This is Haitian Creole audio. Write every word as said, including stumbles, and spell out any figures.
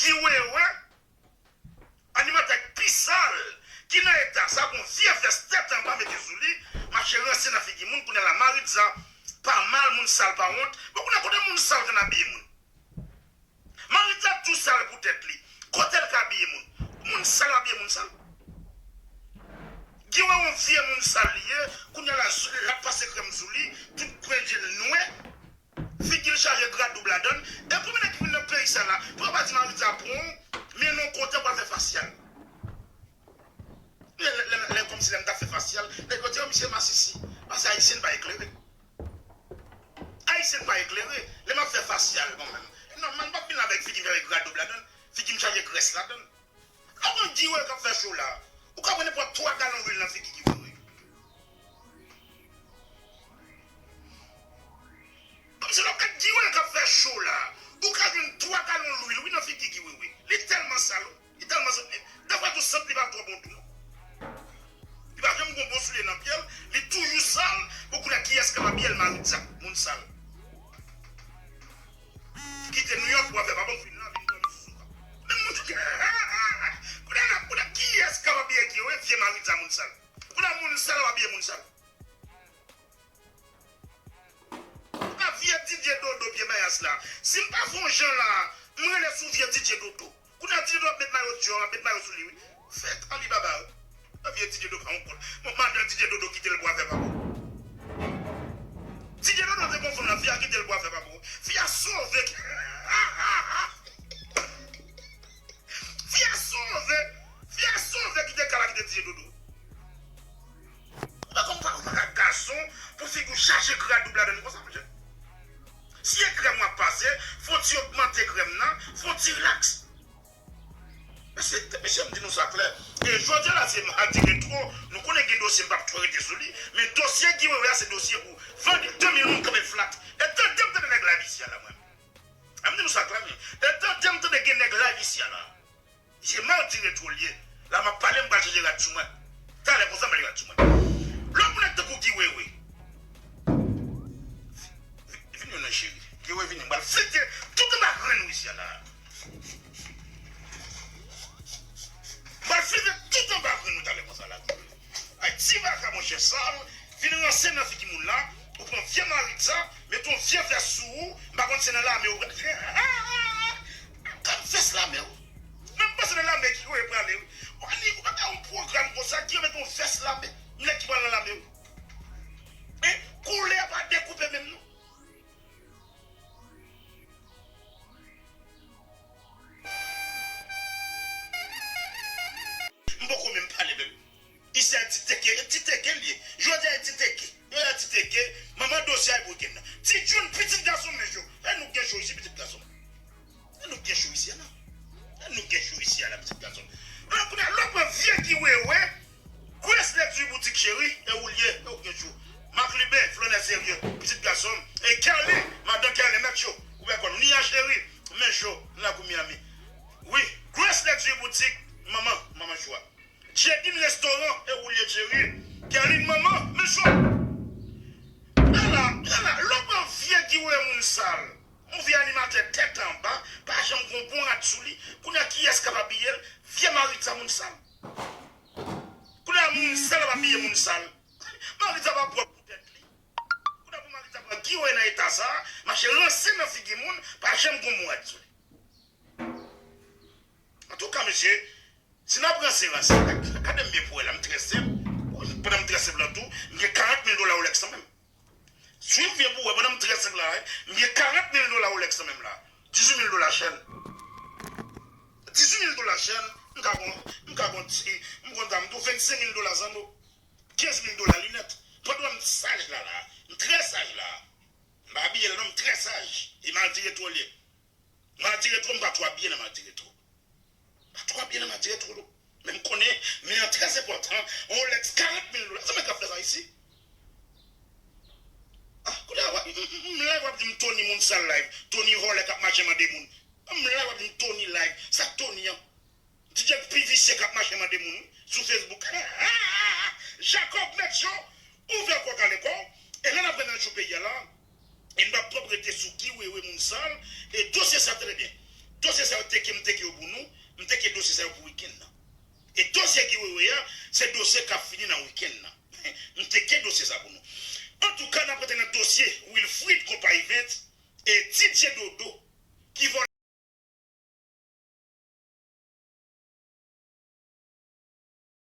Guy Wewe, animatè k pi sal, ki nan eta sa, gon vye vès tèt anba mete sou li, mache ranse nan figi moun, kounye a la Maritza pa mal, moun sal pa wont. Bon, kounye a kote moun sal konn abiye moun? Maritza tou sal pou tèt li. Kote l ka abiye moun? Moun sal abiye moun sal. Guy Wewe yon vye moun sal li ye, kounye a la, l ap pase krèm sou li, tout grenn je l nwè. Figi l chaje gra doub ladan l. E premye nèg ki vin nan peyi sa la, pou yo pa di Maritza pran w, men non kote w al fè fasyal. Lè, lè, lè, lè kòmsi lè m t ap fè fasyal, nèg yo di, "Oh, misye masisi." Paske Ayisyen pa eklere. Ayisyen pa eklere. Lè m ap fè fasyal, bon, men, nòmal, m p ap vin avèk figi m chaje gra doub ladan l, figi m chaje grès ladan l. Avan Guy Wewe k ap fè cho la, ou ka pran nenpòt twa galon lwil nan figi Guy Wewe. Kòmsi lè w gad Guy Wewe k ap fè cho la, ou ka jwenn twa galon lwil, wi, nan figi Guy Wewe. Li tèlman sal, wi. Li tèlman sal. Dèfwa tou sant li pa twò bon tou, non. Li pa janm gon bon soulye nan pye l, li toujou sal. Bon, kounye a kiyès k ap abiye l? Maritza, moun sal. Kite Nouyòk pou afè pa bon, vin la, vin dòmi sou sofa. Men moun, kounye a, kounye a, kiyès k ap abiye Guy Wewe? Vye Maritza, moun sal. Kounye a, moun sal ap abiye moun sal. Kounye a, vye Didier Dodo pye mayas la. Si m pa fè yon jan la, m rele sou vye Didier Dodo. Kounye a, Didier Dodo ap met mayo Dior, ap met mayo sou li, wi. Fèt Alibaba, wi. Vye Didier Dodo pa yon kont. Bon, madan Didier Dodo kite l pou afè pa bon. Didier Dodo te konfonn la, fi a kite l pou afè pa bon. Fi a sove. Fi a sove. Fi a sove kite kal la kite Didier Dodo. Ou pa konn pa ou pa ka gason pou figi w chaje gra doub ladan l konsa, monchè. Si e krèm w ap pase, fò w ti ogmante krèm nan, fò w ti rilaks. Mesye, mesye, m di nou sa klè. E jodi a la, se madi retwo, nou konnen gen dosye, m p ap twò rete sou li, men dosye Guy Wewe a, se dosye pou vandi de mil moun kanpe flat. E tande m tande nèg live isi a la, mwen. A, m di nou sa klè, men. E tande m tande gen nèg live isi a la. Se madi retwo l ye. La m ap pale, m pral chanje rad sou mwen. Talè konsa, m pral rad sou mwen. Lòt moun ak tankou Guy Wewe. Vin, vin, vin, cheri. Guy Wewe, vini. M pral flite tout anba grenn ou isi a la. M pral flite tout anba grenn ou talè konsa la. Ay, ti vaka, monchè, sal, vin ranse nan figi moun la, ou pran vye Maritza, mete yon vye vès sou ou, m pa konn se nan lame ou. Gad vès lame ou. Menm panse nan lame ki ou prale, wi. Ou pa ni, ou pa ka yon pwogram konsa, ki mete yon vès lame, nèg ki pral nan lame ou. Hein? Koulè a pa dekoupe menm, non. M poko menm pale menm. Isi a ti teke, ti teke l ye. Jodi a ti teke. Jodi a ti teke. Manman dosye a e pou gen nan. Ti Jun, pitit gason m, men cho. E nou gen cho isi, pitit gason m. E nou gen cho isi a, non. E nou gen cho isi a, la, pitit gason m. Alò, kounye a, lè w pran vye Guy Wewe, Grace Luxury Boutique, cheri, e ou l ye, e ou gen cho. Marc Lubin, Flonè Serye, pitit gason m. E Kerly, madan Kerly, mèt cho. Ou wè kò nou. Nia, cheri, men cho, nou la kou Miami. Wi, Grace Luxury Boutique, manman, manman cho a. Jedin Restoran, e ou l ye, cheri. Kerlin, manman, men cho. Ala, ala, lè w pran vye Guy Wewe, moun sal. Yon vye animatè tèt anba, pa janm gon bon rad sou li. Kounye a, kiyès k ap abiye l? Vye Maritza, moun sal. Kounye a, moun sal ap abiye moun sal. Maritza pa pwòp pou tèt li. Kounye a, pou Maritza pran Guy Wewe nan eta sa, mache ranse nan figi moun, pa janm gon bon rad sou li. Antouka, mesye, si n ap ranse, ranse, gade m byen pou wè la, m trè senp. Pandan m trè senp lan tou, m gen karant mil dola Rolex nan men m. Swiv byen pou wè, pandan m trè senp la, wi, m gen karant mil dola Rolex nan men m la. Dizuit mil dola chèn. Dizuit mil dola chèn, m ka gon, m ka gon ti, m konn sa, m tou vennsenk mil dola zanno. Kenz mil dola linèt. Pandan m saj la, la, m trè saj la. M pa abiye la, non, m trè saj. E madi retwo l ye. Madi retwo, m pa twò abiye nan madi retwo. M pa twò abiye nan madi retwo, non. Men m konnen, men an trè enpòtan, yon Rolex karant mil dola. Sa mwen ka fè sa isi? Ah, kounye a, m, m, m live, w ap di m Tony moun sal live. Tony vòlè k ap mache mande moun. M live, w ap di m Tony live. Sa Tony an? Ti nèg pi visye k ap mache mande moun, wi, sou Facebook. Jacob Metcho, ouvè kò w, kale kò w. E lè n ap rann nan jou peyi a la, e n p ap twòp rete sou Guy Wewe moun sal. E dosye sa, tande byen. Dosye sa yo teke m teke yo pou nou, m teke dosye sa yo pou wikenn nan. E dosye Guy Wewe a, se dosye k ap fini nan wikenn nan. M teke dosye sa pou nou. Antouka, n ap rete nan dosye Wilfrid Konpayvent e Didier Dodo ki vòlè